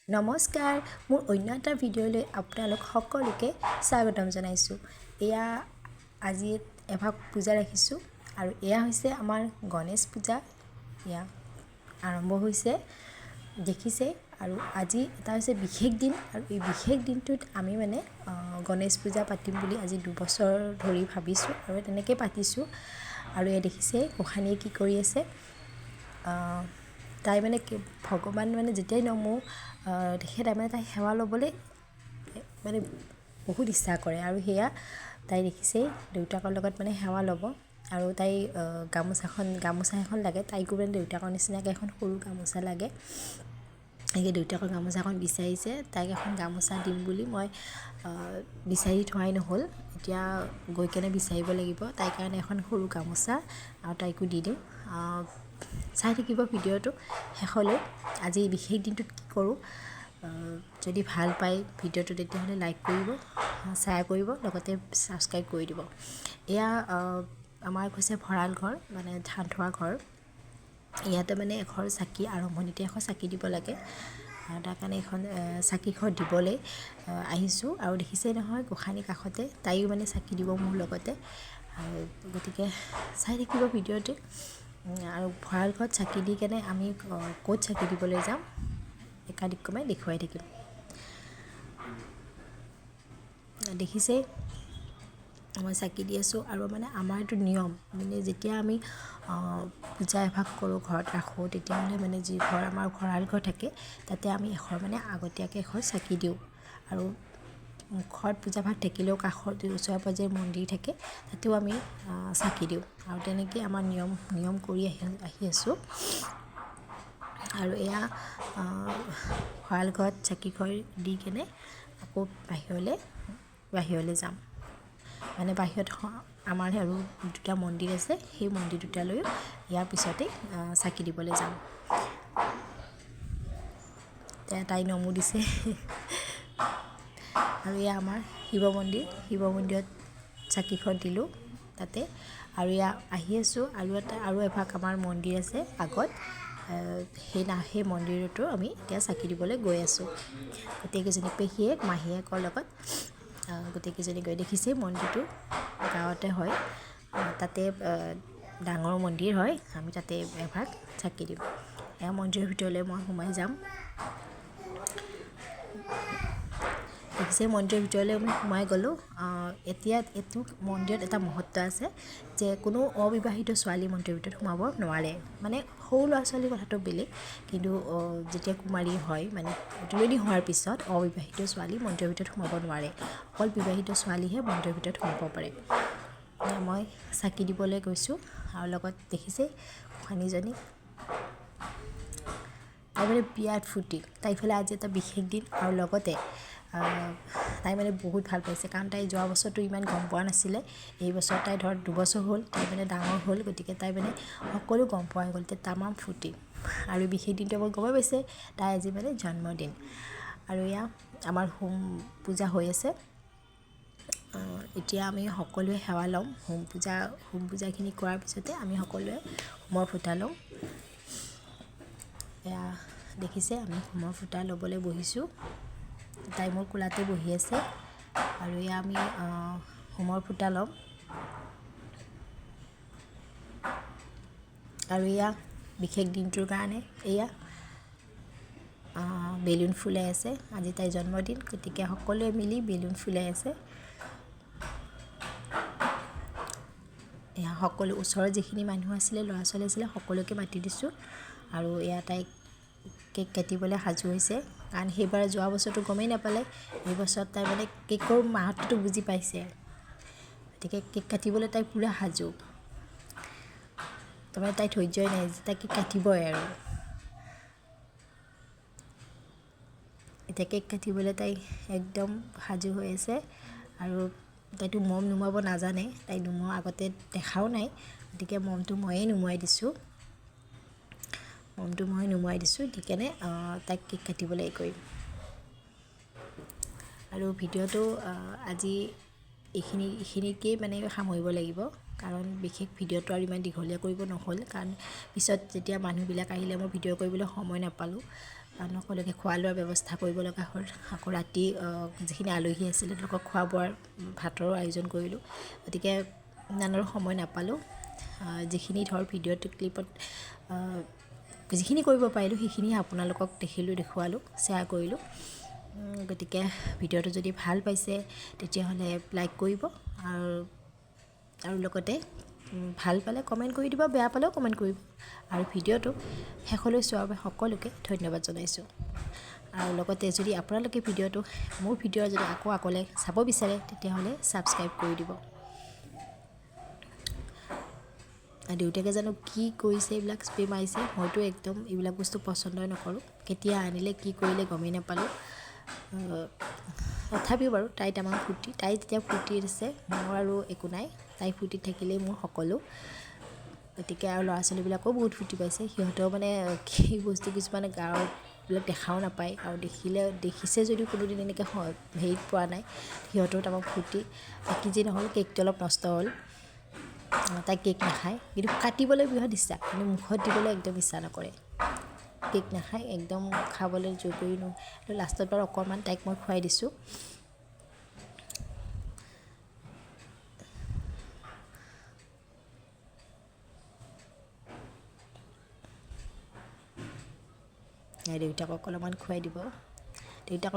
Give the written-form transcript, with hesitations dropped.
নমস্কাৰ, মোৰ অন্য এটা ভিডিঅ'লৈ আপোনালোক সকলোকে স্বাগতম জনাইছোঁ। এয়া আজি এভাগ পূজা ৰাখিছোঁ আৰু এয়া হৈছে আমাৰ গণেশ পূজা। এয়া আৰম্ভ হৈছে, দেখিছে। আৰু আজি এটা হৈছে বিশেষ দিন আৰু এই বিশেষ দিনটোত আমি মানে গণেশ পূজা পাতিম বুলি আজি 2 বছৰ ধৰি ভাবিছোঁ আৰু তেনেকৈ পাতিছোঁ। আৰু এয়া দেখিছে গোসাঁনীয়ে কি কৰি আছে। তাই মানে কি ভগৱান মানে যেতিয়াই নমো দেখে, তাই মানে তাই সেৱা ল'বলৈ মানে বহুত ইচ্ছা কৰে। আৰু সেয়া তাই দেখিছেই, দেউতাকৰ লগত মানে সেৱা ল'ব। আৰু তাই গামোচাখন, গামোচা এখন লাগে তাইকো, মানে দেউতাকৰ নিচিনাকৈ এখন সৰু গামোচা লাগে। সেই দেউতাকৰ গামোচাখন বিচাৰিছে। তাইক এখন গামোচা দিম বুলি মই বিচাৰি থোৱাই নহ'ল। এতিয়া গৈ কেনে বিচাৰিব লাগিব তাইৰ কাৰণে এখন সৰু গামোচা আৰু তাইকো দি দিম। চাই থাকিব ভিডিঅ'টো শেষলৈ, আজি এই বিশেষ দিনটোত কি কৰোঁ। যদি ভাল পায় ভিডিঅ'টো, তেতিয়াহ'লে লাইক কৰিব, শ্বেয়াৰ কৰিব, লগতে ছাবস্ক্ৰাইব কৰি দিব। এয়া আমাৰ হৈছে ভঁৰাল ঘৰ, মানে ধান থোৱা ঘৰ। ইয়াতে মানে এঘৰ চাকি, আৰম্ভণিতে এখন চাকি দিব লাগে। তাৰ কাৰণে এখন চাকি ঘৰ দিবলৈ আহিছোঁ। আৰু দেখিছেই নহয়, গোসাঁনীৰ কাষতে তাইও মানে চাকি দিব মোৰ লগতে। আৰু গতিকে চাই থাকিব ভিডিঅ'টো। আৰু ভঁৰাল ঘৰত চাকি দি কেনে আমি ক'ত চাকি দিবলৈ যাম একাদিক্ৰমে দেখুৱাই থাকিম। দেখিছেই, মই চাকি দি আছোঁ। আৰু মানে আমাৰ এইটো নিয়ম, মানে যেতিয়া আমি পূজা এভাগ কৰোঁ, ঘৰত ৰাখোঁ, তেতিয়াহ'লে মানে যি ঘৰ আমাৰ ভঁৰাল ঘৰ থাকে, তাতে আমি এঘৰ মানে আগতীয়াকৈ এঘৰ চাকি দিওঁ। আৰু ঘৰত পূজা ভাগ থাকিলেও কাষত ওচৰে পাঁজৰে মন্দিৰ থাকে, তাতেও আমি চাকি দিওঁ। আৰু তেনেকেই আমাৰ নিয়ম নিয়ম কৰি আহি আহি আছোঁ। আৰু এয়া ভঁৰাল ঘৰত চাকি ঘৰ দি কেনে আকৌ বাহিৰলৈ বাহিৰলৈ যাম। মানে বাহিৰত আমাৰ আৰু দুটা মন্দিৰ আছে, সেই মন্দিৰ দুটালৈও ইয়াৰ পিছতেই চাকি দিবলৈ যাম। তাই নমো দিছে। আৰু এয়া আমাৰ শিৱ মন্দিৰ, শিৱ মন্দিৰত চাকিখন দিলোঁ তাতে। আৰু এয়া আহি আছোঁ আৰু এটা আৰু এভাগ আমাৰ মন্দিৰ আছে আগত, সেই সেই মন্দিৰতো আমি এতিয়া চাকি দিবলৈ গৈ আছোঁ। গোটেইকেইজনী পেহীয়েক মাহীয়েকৰ লগত গোটেইকেইজনী গৈ, দেখিছেই, মন্দিৰটো গাঁৱতে হয়, তাতে ডাঙৰ মন্দিৰ হয়। আমি তাতে এভাগ চাকি দিম। এয়া মন্দিৰৰ ভিতৰলৈ মই সোমাই যাম। দেখিছে, মন্দিৰৰ ভিতৰলৈ আমি সোমাই গ'লোঁ। এতিয়া এইটো মন্দিৰত এটা মহত্ব আছে যে কোনো অবিবাহিত ছোৱালী মন্দিৰৰ ভিতৰত সোমাব নোৱাৰে। মানে সৰু ল'ৰা ছোৱালীৰ কথাটো বেলেগ, কিন্তু যেতিয়া কুমাৰী হয়, মানে তুলনি হোৱাৰ পিছত অবিবাহিত ছোৱালী মন্দিৰৰ ভিতৰত সোমাব নোৱাৰে। অকল বিবাহিত ছোৱালীহে মন্দিৰৰ ভিতৰত সোমাব পাৰে। মই চাকি দিবলৈ গৈছোঁ আৰু লগত দেখিছে গোসাঁনীজনী। তাই মানে বিৰাট ফূৰ্তি তাই। ইফালে আজি এটা বিশেষ দিন আৰু লগতে তাই মানে বহুত ভাল পাইছে, কাৰণ তাই যোৱা বছৰটো ইমান গম পোৱা নাছিলে। এই বছৰ তাই ধৰক 2 বছৰ হ'ল, তাই মানে ডাঙৰ হ'ল, গতিকে তাই মানে সকলো গম পোৱা হৈ গ'ল। এতিয়া তামাম ফূৰ্তি। আৰু বিশেষ দিনটো আপুনি গমেই পাইছে, তাই আজি মানে জন্মদিন। আৰু এয়া আমাৰ হোম পূজা হৈ আছে। এতিয়া আমি সকলোৱে সেৱা ল'ম। হোম পূজা, হোম পূজাখিনি কৰাৰ পিছতে আমি সকলোৱে হোমৰ ফুটা ল'ম। এয়া দেখিছে, আমি হোমৰ ফুটা ল'বলৈ বহিছোঁ। তাই মোৰ কোলাতে বহি আছে। আৰু এয়া আমি হোমৰ ফুটা ল'ম। আৰু এয়া বিশেষ দিনটোৰ কাৰণে এয়া বেলুন ফুলাই আছে। আজি তাইৰ জন্মদিন, গতিকে সকলোৱে মিলি বেলুন ফুলাই আছে। এয়া সকলো ওচৰৰ যিখিনি মানুহ আছিলে, ল'ৰা ছোৱালী আছিলে, সকলোকে মাতি দিছোঁ। আৰু এয়া তাইক কেক কাটিবলৈ সাজু হৈছে, কাৰণ সেইবাৰ যোৱা বছৰটো গমেই নাপালে। এই বছৰত তাই মানে কেকৰ মাহাত্মটো বুজি পাইছে, গতিকে কেক কাটিবলৈ তাই পূৰা সাজু। তাৰমানে তাই ধৈৰ্যই নাই যে তাই কেক কাটিবই। আৰু এতিয়া কেক কাটিবলৈ তাই একদম সাজু হৈ আছে। আৰু তাইতো মম নুমুৱাব নাজানে, তাই নুমুওৱা আগতে দেখাও নাই, গতিকে মমটো ময়ে নুমুৱাই দিছোঁ। মমটো মই নুমুৱাই দিছোঁ, দি কেনে তাইক কেক কাটিবলৈ কৰিম। আৰু ভিডিঅ'টো আজি এইখিনি এইখিনিকেই মানে সামৰিব লাগিব, কাৰণ বিশেষ ভিডিঅ'টো আৰু ইমান দীঘলীয়া কৰিব নহ'ল, কাৰণ পিছত যেতিয়া মানুহবিলাক আহিলে মই ভিডিঅ' কৰিবলৈ সময় নাপালোঁ। সকলোকে খোৱা লোৱাৰ ব্যৱস্থা কৰিব লগা হ'ল। আকৌ ৰাতি যিখিনি আলহী আছিলে তেওঁলোকক খোৱা বোৱাৰ ভাতৰো আয়োজন কৰিলোঁ। গতিকে ইমান আৰু সময় নাপালোঁ। যিখিনি ধৰ ভিডিঅ'টো ক্লিপত যিখিনি কৰিব পাৰিলোঁ সেইখিনিয়ে আপোনালোকক দেখিলোঁ, দেখুৱালোঁ, শ্বেয়াৰ কৰিলোঁ। গতিকে ভিডিঅ'টো যদি ভাল পাইছে তেতিয়াহ'লে লাইক কৰিব আৰু লগতে ভাল পালে কমেণ্ট কৰি দিব, বেয়া পালেও কমেণ্ট কৰিব। আৰু ভিডিঅ'টো শেষলৈ চোৱাৰ বাবে সকলোকে ধন্যবাদ জনাইছোঁ। আৰু লগতে যদি আপোনালোকে ভিডিঅ'টো, মোৰ ভিডিঅ' যদি আকৌ আগলৈ চাব বিচাৰে তেতিয়াহ'লে ছাবস্ক্ৰাইব কৰি দিব। দেউতাকে জানো কি কৰিছে, এইবিলাক স্প্ৰে মাৰিছে। মইতো একদম এইবিলাক বস্তু পচন্দই নকৰোঁ। কেতিয়া আনিলে কি কৰিলে গমেই নাপালোঁ। তথাপিও বাৰু তাই তামাম ফূৰ্তি, তাই যেতিয়া ফূৰ্তিত আছে মোৰ আৰু একো নাই। তাই ফূৰ্তিত থাকিলেই মোৰ সকলো। গতিকে আৰু ল'ৰা ছোৱালীবিলাকেও বহুত ফূৰ্তি পাইছে। সিহঁতেও মানে কি বস্তু কিছুমান গাঁৱত এইবিলাক দেখাও নাপায় আৰু দেখিলে দেখিছে যদিও কোনোদিন এনেকৈ হেৰিত পোৱা নাই। সিহঁতেও তামাম ফূৰ্তি। বাকী যি নহ'ল কেকটো অলপ নষ্ট হ'ল। তাই কেক নাখায়, কিন্তু কাটিবলৈ বিৰাট ইচ্ছা, কিন্তু মুখত দিবলৈ একদম ইচ্ছা নকৰে। কেক নাখায় একদম, খাবলৈ জোৰ কৰি লাষ্টত বাৰু অকণমান তাইক মই খুৱাই দিছোঁ। দেউতাকক অলপমান খুৱাই দিব। দেউতাকৰ